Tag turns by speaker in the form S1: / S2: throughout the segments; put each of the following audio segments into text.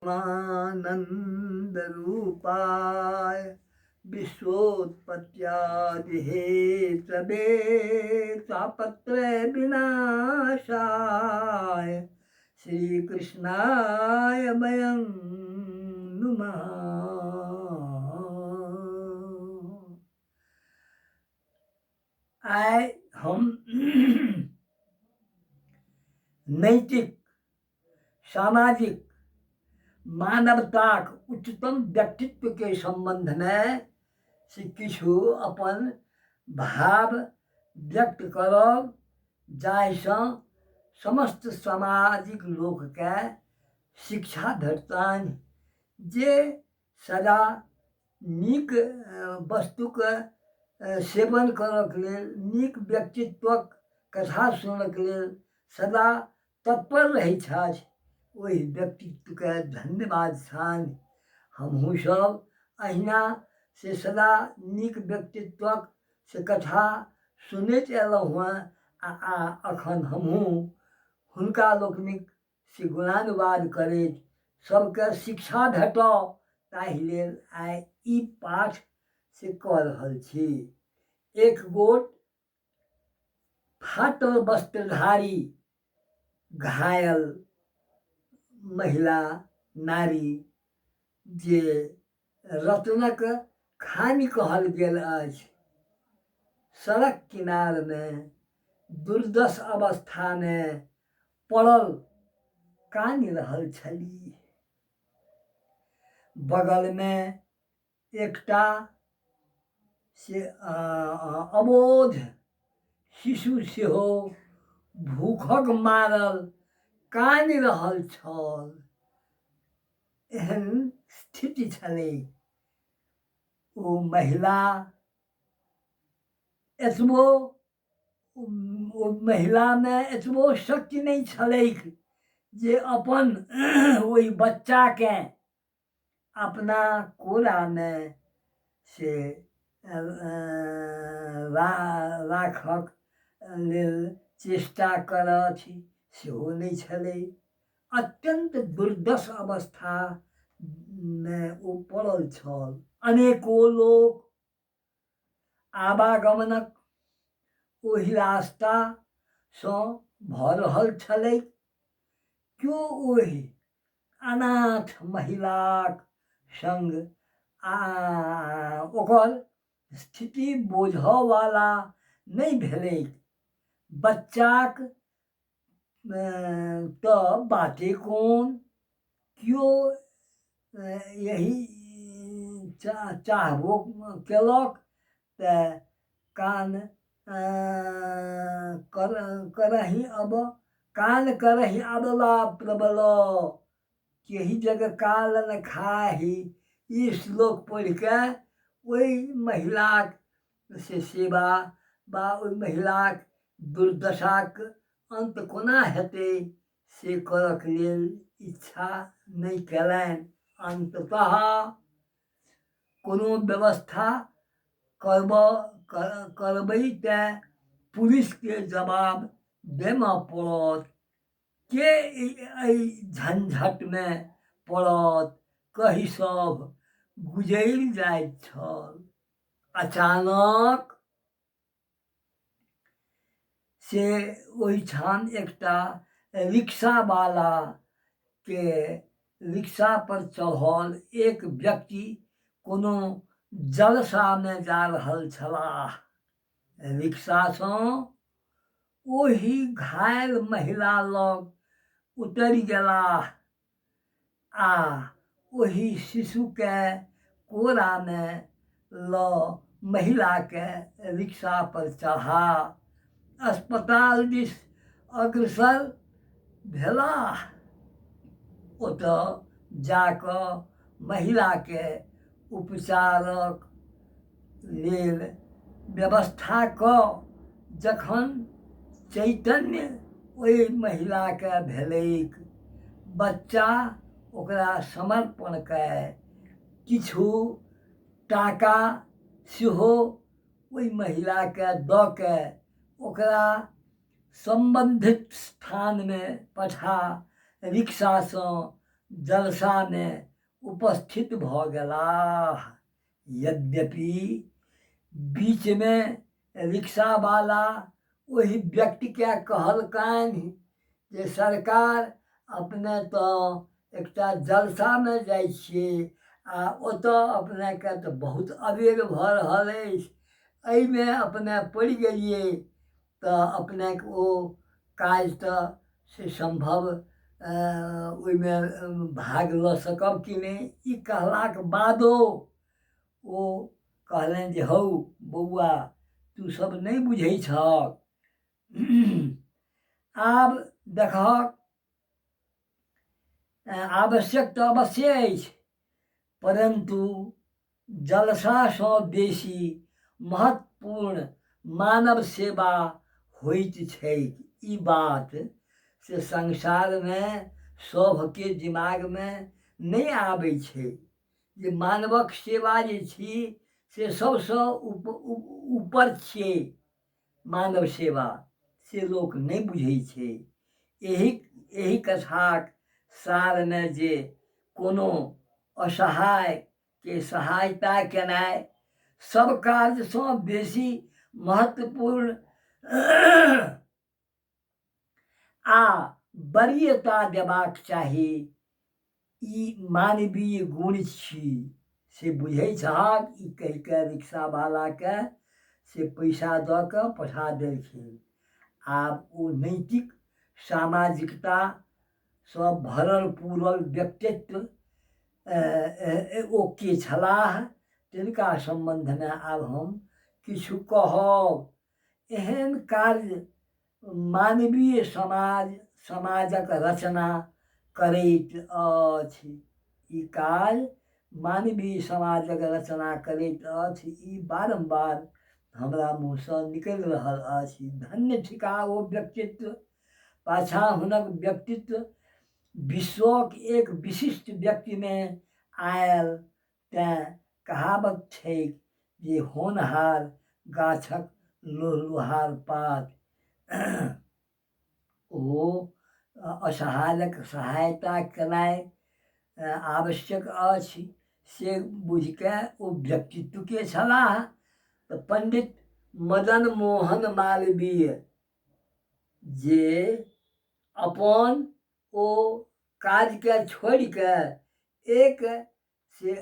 S1: आनंद रूपाय विश्वोत्पत्त्यादि Hathaway तापत्रय विनाशाय श्री कृष्णाय वयं नुमः। आइ हम नैतिक, सामाजिक, मानवताक उच्चतम व्यक्तित्वके सम्बन्धमे से किछु अपन भाव व्यक्त करब, जाहिसँ समस्त सामाजिक लोकके शिक्षा भेटतनि जे सदा नीक वस्तुके सेवन करऽके लेल, नीक व्यक्तित्वक कथा सुनऽके लेल सदा तत्पर रहै छथि। ओहि व्यक्तित्वके धन्यवाद छनि। हमहूँ सब अहिना से सदा नीक व्यक्तित्वक से कथा सुनैत अयलहुँ हँ आ अखन हमहूँ हुनका लोकनिक से गुणानुवाद करैत सबके शिक्षा भेटऽ ताहि लेल आइ ई पाठ से कऽ रहल छी। एक गोट फाटल वस्त्रधारी घायल महिला नारी, जे रत्नक खानि कहल गेल अछि, सड़क किनारमे दुर्दश अवस्थामे पड़ल कानि रहल छली। बगलमे एकटा से अबोध शिशु सेहो भूखक मारल कानि रहल छल। एहन स्थिति छलै। ओ महिला एतबो, ओ महिलामे एतबो शक्ति नहि छलैक जे अपन ओहि बच्चाकेँ अपना कोरामे से राखक लेल चेष्टा करथि, सेहो नहि छलै। अत्यन्त दुर्दश अवस्थामे ओ पड़ल छल। अनेको लोक आवागमनक ओहि रास्तासँ भऽ रहल छलैक। केओ ओहि अनाथ महिलाक सङ्ग आ ओकर स्थिति बोझऽवला नहि भेलैक। बच्चाक तऽ बाते कोन, केओ यही चाहबो केलक तऽ कान कर करही अब कान करही अबला प्रबल केही जग काल न खाही। ई श्लोक पढ़िके ओहि महिलाक से सेवा वा ओहि महिलाक दुर्दशाक अन्त कोना हेतै से करऽके लेल इच्छा नहि कयलनि। अन्ततः कोनो व्यवस्था करबऽ करबै तऽ पुलिसके जवाब देमऽ पड़त, के एहि झंझटमे पड़त कहि सभ गुजरि जाइत छल। अचानक से ओहिठाम एकटा रिक्शावलाके रिक्शापर चढ़ल एक व्यक्ति कोनो जलसामे जा रहल छलाह। रिक्शासँ ओहि घायल महिला लग उतरि गेलाह आ ओहि शिशुकेँ कोरामे लऽ महिलाकेँ रिक्शापर चढ़ा अस्पताल दिस अग्रसर भेलाह। ओतऽ जा कऽ महिलाके उपचारक लेल व्यवस्था कऽ जखन चैतन्य ओहि महिलाके भेलैक, बच्चा ओकरा समर्पण कए किछु टाका सेहो ओहि महिलाके दऽ के ओकरा सम्बन्धित स्थानमे पठा रिक्शासँ जलसामे उपस्थित भऽ गेलाह। यद्यपि बीचमे रिक्शावाला ओहि व्यक्तिकेँ कहलकनि जे सरकार अपने तऽ एकटा जलसामे जाइ छियै आ ओतऽ अपनेके तऽ बहुत अबेर भऽ रहल अछि, एहिमे अपने पड़ि गेलियै तऽ अपनेके ओ काज तऽ से सम्भव ओहिमे भाग लऽ सकब कि नहि। ई कहलाक बादो ओ कहलनि जे हौ बौआ, तू सब नहि बुझै छहक, आब देखहक, आवश्यक तऽ अवश्ये अछि, परन्तु जलसासँ बेसी महत्वपूर्ण मानव सेवा होइत छैक। ई बात से संसारमे सभके दिमागमे नहि आबै छै जे मानवक सेवा जे छी से सभसँ ऊपर छियै। मानव सेवा से लोक नहि बुझै छै। एहि एहि कथाक सारमे जे कोनो असहायके सहायता केनाइ सब कार्यसँ बेसी महत्वपूर्ण आ वरीयता देबाक चाही, ई मानवीय गुण छी से बुझै छहक। ई कहि कऽ रिक्शावालाके से पैसा दऽ कऽ पठा देलखिन। आब ओ नैतिक सामाजिकतासँ भरल पूरल व्यक्तित्व ओ के छलाह, तिनका सम्बन्धमे आब हम किछु कहब। एहन कार्य मानवीय समाजक रचना करैत अछि। ई कार्य मानवीय समाजक रचना करैत अछि, ई बारम्बार हमरा मुँहसँ निकलि रहल अछि। धन्य थिकाह ओ व्यक्तित्व। पाछाँ हुनक व्यक्तित्व विश्वक एक विशिष्ट व्यक्तिमे आयल, तेँ कहावत छैक जे होनहार गाछक लोहलुहार पात। ओ असहायक सहायता केनाइ आवश्यक अछि से बुझिके ओ व्यक्तित्वके छलाह। तऽ पण्डित मदन मोहन मालवीय जे अपन ओ काजके छोड़िके एक से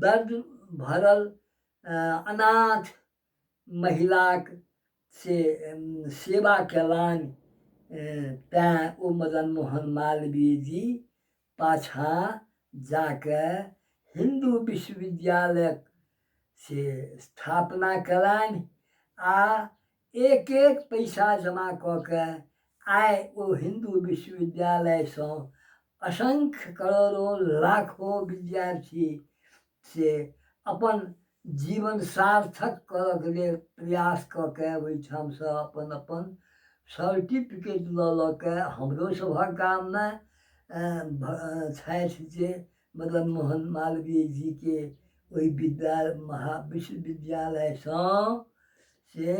S1: दर्द भरल अनाथ महिलाक से सेवा कयलनि, तैँ ओ मदन मोहन मालवीय जी पाछाँ जाके हिन्दू विश्वविद्यालयक से स्थापना कयलनि आ एक एक पैसा जमा कऽ के आइ ओ हिन्दू विश्वविद्यालयसँ असंख्य करोड़ो लाखो विद्यार्थी से अपन जीवन सार्थक करऽके लेल प्रयास कऽ के ओहिठामसँ अपन अपन सर्टिफिकेट लऽ लऽ के हमरो सभक गाममे छथि जे मदन मोहन मालवीय जीके ओहि विद्या महा विश्वविद्यालयसँ से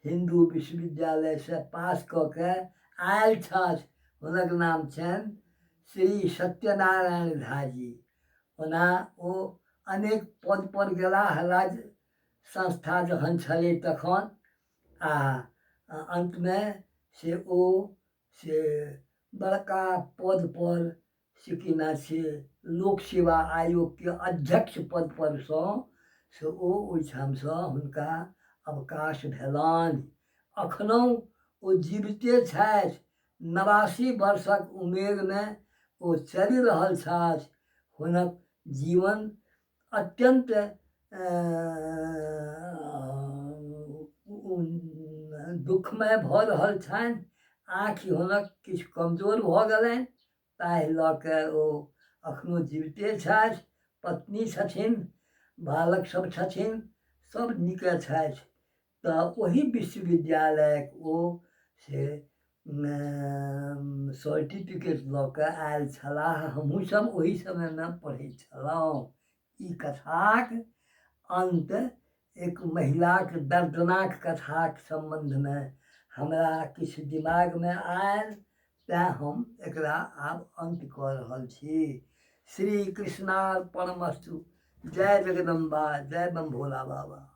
S1: हिन्दू विश्वविद्यालयसँ पास कऽ के आयल छथि। हुनक नाम छनि श्री सत्यनारायण झा जी। ओना ओ अनेक पदपर गेलाह राज्य संस्था जखन छलै तखन, आ अन्तमे से ओ से बड़का पदपर से की नाम छै लोक सेवा आयोगके अध्यक्ष पदपर सँ से ओ ओहिठामसँ हुनका अवकाश भेलनि। एखनहु ओ जीविते छथि। 89 वर्षक उमेरमे ओ चलि रहल छथि। हुनक जीवन अत्यन्त दुःखमय भऽ रहल छनि। आँखि हुनक किछु कमजोर भऽ गेलनि, ताहि लऽ कऽ ओ एखनो जीविते छथि। पत्नी छथिन, बालक सब छथिन, सब नीके छथि। तऽ ओहि विश्वविद्यालयक ओ से सर्टिफिकेट लऽ कऽ आयल छलाह। हमहूँ सब ओहि समयमे पढ़ै छलहुँ। ई कथाक अन्त एक महिलाक दर्दनाक कथाक सम्बन्धमे हमरा किछु दिमागमे आयल, तैँ हम एकरा आब अन्त कऽ रहल छी। श्री कृष्णार्पणमस्तु। जय जगदम्बा, जय बम भोला बाबा।